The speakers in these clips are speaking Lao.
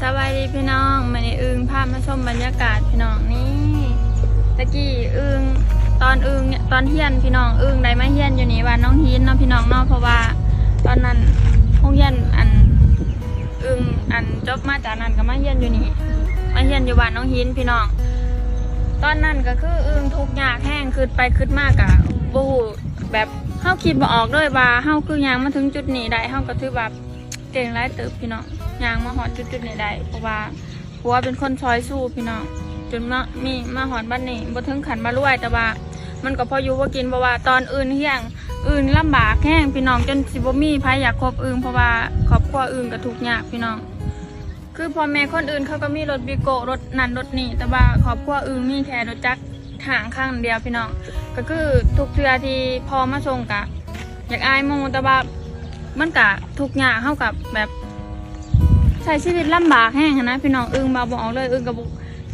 ສະບາຍດີພີ່ນ້ອງ, ມື້ນີ້ອຶ່ງພາມາຊົມບັນຍາກາດພີ່ນ້ອງ. ນີ້ ຕະກີ້ອຶ່ງ ຕອນອຶ່ງ ຕອນຮຽນພີ່ນ້ອງ, ອຶ່ງໄດ້ມາຮຽນຢູ່ນີ້ ບ້ານໜອງຫີນເນາະພີ່ນ້ອງເນາະ, ເພາະວ່າຕອນນັ້ນໂຮງຮຽນ ອັນ ອຶ່ງ ອັນ ຈົບມາຈາກນັ້ນກໍມາຮຽນຢູ່ນີ້ ມາຮຽນຢູ່ບ້ານໜອງຫີນພີ່ນ້ອງ. ຕອນນັ້ນກໍຄືອຶ່ງທຸກຍາກແຮງ, ຄິດໄປຄິດມາກໍບໍ່ຮູ້ ແບບເຮົາຄິດບໍ່ອອກເລີຍວ່າເຮົາຄືຍ່າງມາເຖິງຈຸດນີ້ໄດ້, ເຮົາກໍຖືວ່າ ເກັ່ງຫຼາຍເຕີບພີ່ນ້ອງ, ຍ່າງມາຮອດຈຸດໆນີ້ໄດ້ ເພາະວ່າຜົວເປັນຄົນຊ່ອຍຊູພີ່ນ້ອງ, ຈົນມາ ມີ ມາຮອດບັດນີ້. ບໍ່ເຖິງຂັ້ນວ່າລວຍ ແຕ່ວ່າມັນກໍພໍຢູ່ພໍກິນ, ເພາະວ່າຕອນອຶ່ງຮຽນ ອຶ່ງລຳບາກແຮງພີ່ນ້ອງ, ຈົນຊິບໍ່ມີໃຜຢາກຄົບອຶ່ງ ເພາະວ່າຄອບຄົວອຶ່ງກໍທຸກຍາກພີ່ນ້ອງ. ຄືພໍ່ແມ່ຄົນອື່ນເຂົາກໍມີລົດວີໂກ້ ລົດນັ້ນລົດນີ້, ແຕ່ວ່າຄອບຄົວອຶ່ງມີແຄ່ລົດຈັກຫ້າງຄັນດຽວພີ່ນ້ອງ. ກໍຄືທຸກເທື່ອທີ່ພໍ່ມາສົ່ງກະ ຢາກອາຍໝູ່, ແຕ່ວ່າມັນກະທຸກຍາກ, ເຮົາກະແບບໃຊ້ຊີວິດລຳບາກແຮງຫັ້ນນະພີ່ນ້ອງ. ອຶ່ງເວົ້າບໍ່ອອກເລີຍ, ອຶ່ງກໍບໍ່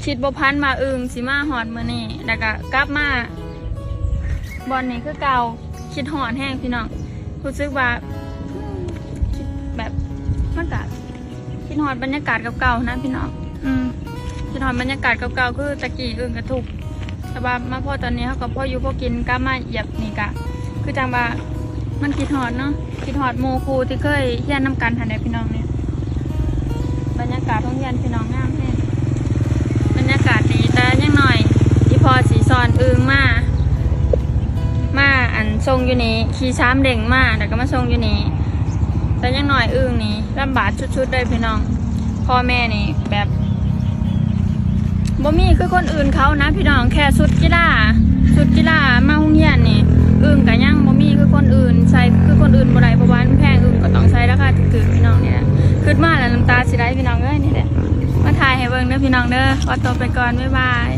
ຄິດບໍ່ຝັນວ່າອຶ່ງຊິມາຮອດມື້ນີ້ ແລ້ວກະກັບມາບ່ອນນີ້ຄືເກົ່າ. ຄິດຮອດແຮງພີ່ນ້ອງ, ຮູ້ສຶກວ່າ ແບບ ມັນກະ ຄິດຮອດບັນຍາກາດເກົ່າໆນະພີ່ນ້ອງ. ອືມ ຄິດຮອດບັນຍາກາດເກົ່າໆ ຄືຕະກີ້ອຶ່ງກະທຸກ ແຕ່ວ່າມາພໍ້ຕອນນີ້ເຮົາກໍພໍຢູ່ພໍກິນ, ກັບມາຢຽບນີ້ກະຄືຈັ່ງວ່າມັນຄິດຮອດເນາະ, ຄິດຮອດໝູ່ຄູ່ທີ່ເຄີຍຮຽນນຳກັນຫັ້ນແຫຼະພີ່ນ້ອງ. ນີ້ບັນຍາກາດໂຮງຮຽນພີ່ນ້ອງ ງາມແຮງ ບັນຍາກາດດີ. ແຕ່ຢ່າງໜ້ອຍອີ່ພໍ່ຊິສອນອຶ່ງມາ ມາ ອັນ ສົ່ງຢູ່ນີ້, ຂີ່ສາມເດັ່ງມາ ແລ້ວກໍມາສົ່ງຢູ່ນີ້. ແຕ່ຢ່າງໜ້ອຍອຶ່ງນີ້ລຳບາກສຸດໆເລີຍພີ່ນ້ອງ. ພໍ່ແມ່ນີ້ແບບ ບໍ່ມີຄືຄົນອື່ນເຂົານະພີ່ນ້ອງ, ແຄ່ຊຸດກິລາ ຊຸດກິລາມາໂຮງຮຽນນີ້ ອຶ່ງກໍຍັງບໍ່ມີຄືຄົນອື່ນ, ໃສ່ຄືຄົນອື່ນບໍ່ໄດ້ ເພາະວ່າມັນແພງ, ອຶ່ງກໍຕ້ອງໃສ່ລາຄາຖືກໆ ພີ່ນ້ອງ. ນີ້ແຫຼະ ຄິດມາແລ້ວນ້ຳຕາຊິໄຫຼພີ່ນ້ອງເອີຍ. ນີ້ແຫຼະ ມາຖ່າຍໃຫ້ເບິ່ງເດີພີ່ນ້ອງເດີ. ຂໍຕົວໄປກ່ອນ, ບາຍບາຍ.